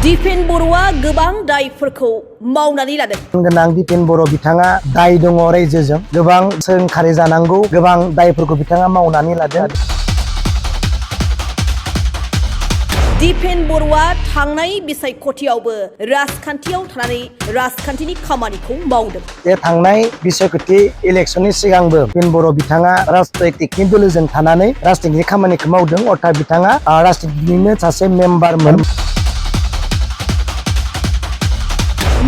दिपेन बर'आ गोबां दायफोरखौ मावनानै लादों। गोनां दिपेन बर' बिथाङा दाय दङ रायजोजों गोबां सोंखारि जानांगौ गोबां दायफोरखौ बिथाङा मावनानै लादों। दिपेन बर'आ थांनाय बिसायख'थियावबो राजखान्थियाव थानानै राजखान्थिनि खामानिखौ मावदों। बे थांनाय बिसायख'थि इलेक्शननि सिगांबो दिपेन बर' बिथाङा राजनैतिकनि दोलोजों थानानै राजनैतिकनि खामानिखौ मावदों। अर्थात बिथाङा राजनैतिकनिनो सासे मेम्बारमोन।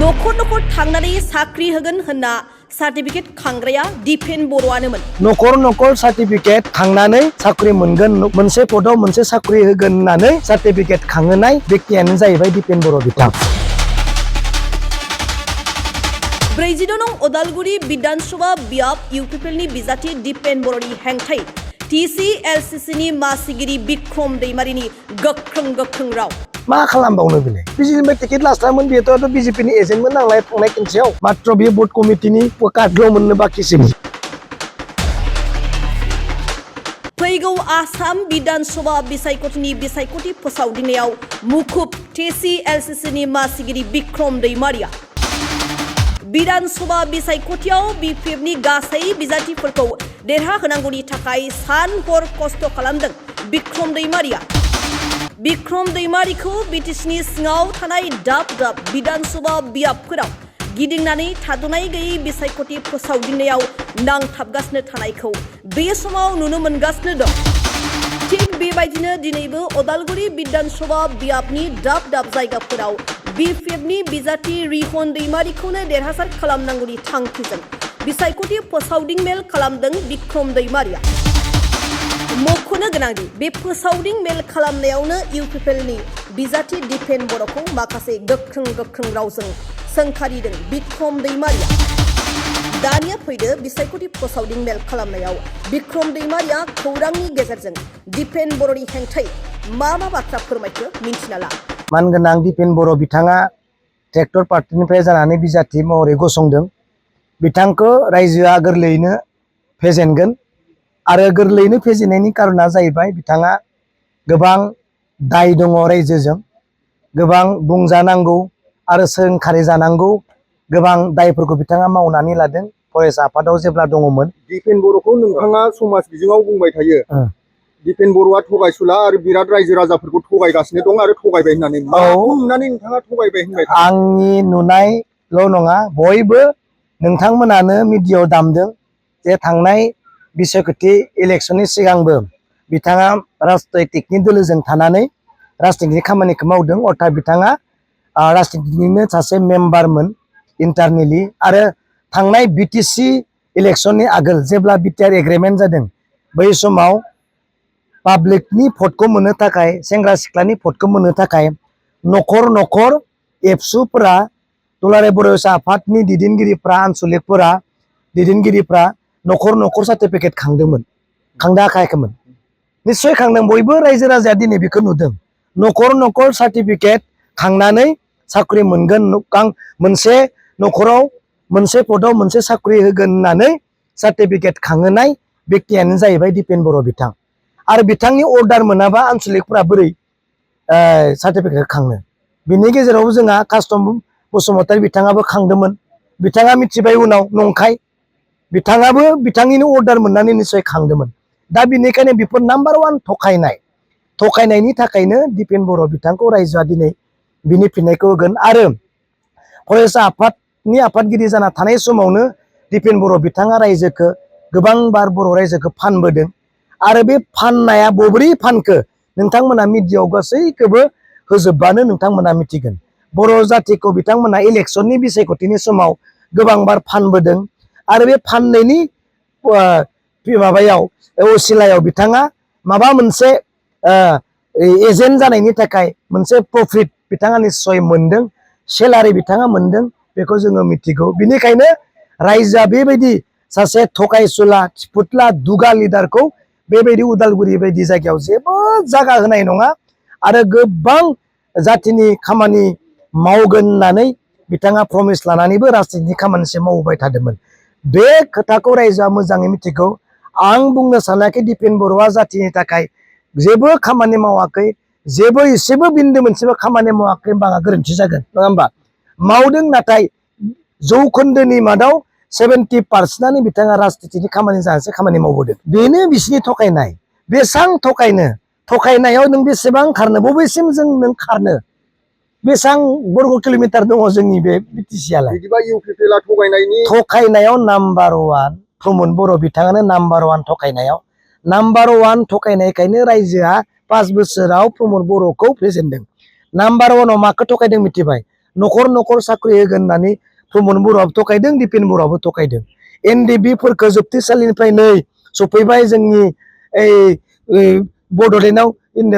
न'खर न'खर थांनानै साख्रि होगोन होनना सार्टिफिकेट खांग्राया दिपेन बर'आनोमोन। न'खर न'खर सार्टिफिकेट खांनानै साख्रि मोनगोन मोनसे पदआव मोनसे साख्रि होगोन होननानै सार्टिफिकेट खांहोनाय बेक्तियानो जाहैबाय दिपेन बर' बिथां। 42 नं उदालगुरि विधानसभा बियाब इउपिपिएलनि बिजाथि दिपेन बर'नि हेंथायै TCLCCनि मासिगिरि बिक्रम दैमारिनि गोख्रों राव। मा खालामबावनो बेलाय बिजेपिनिफ्राय टिकेट लास्रामोन बेथ' बिजेपिनि एजेन्टमोन नालाय थांनाय खनसेयाव मात्र बे भट कमिटिनि कार्डल' मोननो बाखिसोमोन। फैगौ आसाम विधानसभा बिसायख'थिनि बिसायख'थि फोसावदिंनायाव मुखुब TCLCCनि मासिगिरि बिक्रम दैमारिया विधानसभा बिसायख'थियाव BPFनि गासै बिजाथिफोरखौ देरहाहोनांगौनि थाखाय सान हर खस्थ' खालामदों। बिक्रम दैमारिखौ BTCनि सिङाव थानाय दाब विधानसभा बियाबफोराव गिदिंनानै थाद'नाय गैयै बिसायख'थि फोसावदिंनायाव नांथाबगासिनो थानायखौ बे समाव नुनो मोनगासिनो दं। थिग बेबायदिनो दिनैबो उदालगुरि विधानसभा बियाबनि दाब जायगाफोराव BPFनि बिजाथि रिहन दैमारिखौनो देरहासार खालामनांगौनि थांखिजों बिसायख'थि फोसावदिं मेल खालामदों बिक्रम दैमारिया। मख'नो गोनांदि बे फोसावदिं मेल खालामनायावनो इउपिपिएलनि बिजाथि दिपेन बर'खौ माखासे गोख्रों रावजों सोंखारिदों बिक्रम दैमारिया। दानिया फैदो बिसायख'थि फोसावदिं मेल खालामनायाव बिक्रम दैमारिया खौरांनि गेजेरजों दिपेन बर'नि हेंथायै मा बाथ्रा फोरमायखो मिन्थिना ला। मानगोनां दिपेन बर' बिथाङा ट्रेक्टर पार्टिनिफ्राय जानानै बिजाथि महरै गसंदों। बिथांखौ रायजोआ गोरलैयैनो फेजेनगोन आरो गोरलैयैनो फेजेननायनि कारना जाहैबाय बिथाङा गोबां दाय दङ रायजोजों गोबां बुंजानांगौ आरो सोंखारि जानांगौ गोबां दायफोरखौ बिथाङा मावनानै लादों। फरेस्ट आफादाव जेब्ला दङमोन दिपेन बर'खौ नोंथाङा समाज बिजोङाव बुंबाय थायो दिपेन बर'आ थगायसुला आरो बिराद रायजो राजाफोरखौ थगायगासिनो दं आरो थगायबाय होननानै माखौ नुनानै नोंथाङा थगायबाय होनबाय थायो? आंनि नुनायल' नङा बयबो नोंथांमोनानो मिडियायाव दामदों जे थांनाय बिसायख'थि इलेक्शननि सिगांबो बिथाङा राजनैतिकनि दोलोजों थानानै राजनैतिकनि खामानिखौ मावदों। अर्थात बिथाङा राजनैतिकनिनो सासे मेम्बारमोन इन्टारनेलि आरो थांनाय BTC इलेक्शननि आगोल जेब्ला बिटिआर एग्रिमेन्ट जादों बै समाव पाब्लिकनि भटखौ मोननो थाखाय सेंग्रा सिख्लानि भटखौ मोननो थाखाय न'खर एबसुफोरा दुलाराय बर' आफादनि दैदेनगिरिफ्रा आनसलिकफोरा दैदेनगिरिफ्रा न'खर सार्टिफिकेट खांदोंमोन। खांनो हायाखैमोन निस्सय खांदों। बयबो रायजो राजाया दिनै बेखौ नुदों। न'खर सार्टिफिकेट खांनानै साख्रि मोनगोन मोनसे न'खराव मोनसे पदआव मोनसे साख्रि होगोन होननानै सार्टिफिकेट खांहोनाय बेक्तियानो जाहैबाय दिपेन बर' बिथां। आरो बिथांनि अर्डार मोनाबा आनसलिकफोरा बोरै सार्टिफिकेट खांनो? बिनि गेजेराव जोंहा कास्टम बसुमतारी बिथाङाबो खांदोंमोन। बिथाङा मिथिबाय उनाव नंखाय बिथाङाबो बिथांनिनो अर्डार मोननानै निस्सय खांदोंमोन। दा बिनिखायनो बेफोर नाम्बार 1 थखायनायनि थाखायनो दिपेन बर' बिथांखौ रायजोआ दिनै बिनि फिननायखौ होगोन। आरो फरेस्ट आफादनि आफादगिरि जाना थानाय समावनो दिपेन बर' बिथाङा रायजोखौ गोबांबार बर' रायजोखौ फानबोदों। आरो बे फाननाया बोरै फानखो नोंथांमोना मिडियायाव गासैखौबो होजोबबानो नोंथांमोना मिथिगोन। बर' जाथिखौ बिथांमोना इलेक्शननि बिसायख'थिनि समाव गोबांबार फानबोदों। आरो बे फाननायनि माबायाव असिलायाव बिथाङा माबा मोनसे एजेन्ट जानायनि थाखाय मोनसे प्रफिट बिथाङा निस्सय मोनदों। सेलारि बिथाङा मोनदों बेखौ जोङो मिथिगौ। बिनिखायनो रायजोआ बेबायदि सासे थगायसुला थिफुथला दुगा लिडारखौ बेबायदि उदालगुरि बायदि जायगायाव जेबो जागा होनाय नङा। आरो गोबां जाथिनि खामानि मावगोन होननानै बिथाङा प्रमिस लानानैबो राजनीतिनि खामानिसो मावबाय थादोंमोन। बे खोथाखौ रायजोआ मोजाङै मिथिगौ। आं बुंनो सानाखै दिपेन बर'आ जाथिनि थाखाय जेबो खामानि मावाखै जेबो एसेबो बिन्दो मोनसेबो खामानि मावाखै होनबा आंहा गोरोन्थि जागोन नङा होमबा मावदों नाथाय जौखोन्दोनि मादाव 70% बिथाङा राजनितिनि खामानि जानासो खामानि मावबोदों बेनो बिसिनि थगायनाय बेसां थगायनायाव नों बेसेबां खारनो बबेसिम जों नों खारनो बेसां बर्ग किल'मिटार दङ जोंनि बे बिटिसि आलाय बिदिबा इउपिपिएल आ थगायनायाव नाम्बार 1 प्रमद बर' बिथाङानो नाम्बार 1 थगायनायाव नाम्बार 1 थगायनायखायनो रायजोआ 5 बोसोराव प्रमद बर'खौ फेजेनदों नाम्बार 1 आव माखौ थगायदों मिथिबाय न'खर साख्रि होगोन होननानै प्रमद बर'आबो थगायदों दिपेन बर'आबो थगायदों एनडिबि फोरखौ जोबथेसालिनिफ्राय नै सफैबाय जोंनि बड'लेण्डआव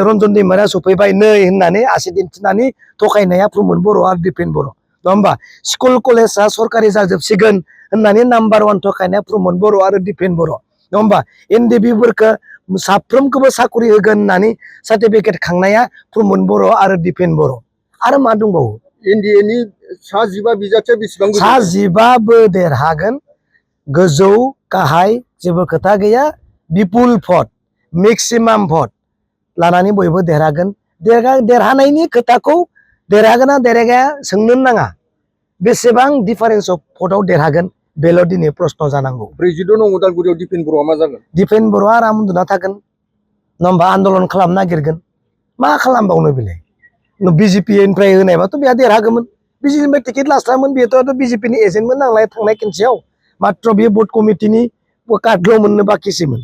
रन्जन दैमारिया सफैबाय नै होननानै आसि दिन्थिनानै थगायनाया प्रमद बर' आरो दिपेन बर' नङा होमबा स्कुल कलेजआ सरकारि जाजोबसिगोन होननानै नाम्बार 1 थगायनाया प्रमद बर' आरो दिपेन बर' नङा होमबा एनडिबि फोरखौ साफ्रोमखौबो साख्रि होगोन होननानै सार्टिफिकेट खांनाया प्रमद बर' आरो दिपेन बर' आरो मा दंबावो एनडिए नि सा 15 बिजाथिया बेसेबां सा 15 बो देरहागोन गोजौ गाहाय जेबो खोथा गैया बिपुल भट मेक्सिमाम भट लानानै बयबो देरहागोन देरहानायनि खोथाखौ देरहागोन ना देरहाया सोंनो नाङा बेसेबां डिफारेन्स अफ भटआव देरहागोन बेल' दिनै प्रश्न जानांगौ 42 नं उदालगुरियाव दिपेन बर'आ मा जागोन दिपेन बर'आ आराम उन्दुना थागोन नङा होमबा आन्दलन खालामनो नागिरगोन मा खालामबावनो बेलाय बिजेपि निफ्राय होनायबाथ' बेहा देरहागौमोन बिजेपिनिफ्राय टिकेट लास्लामोन बेथ' बिजेपिनि एजेन्टमोन नालाय थांनाय खनसेयाव मात्र बे भट कमिटिनि कार्डल' मोननो बाखिसैमोन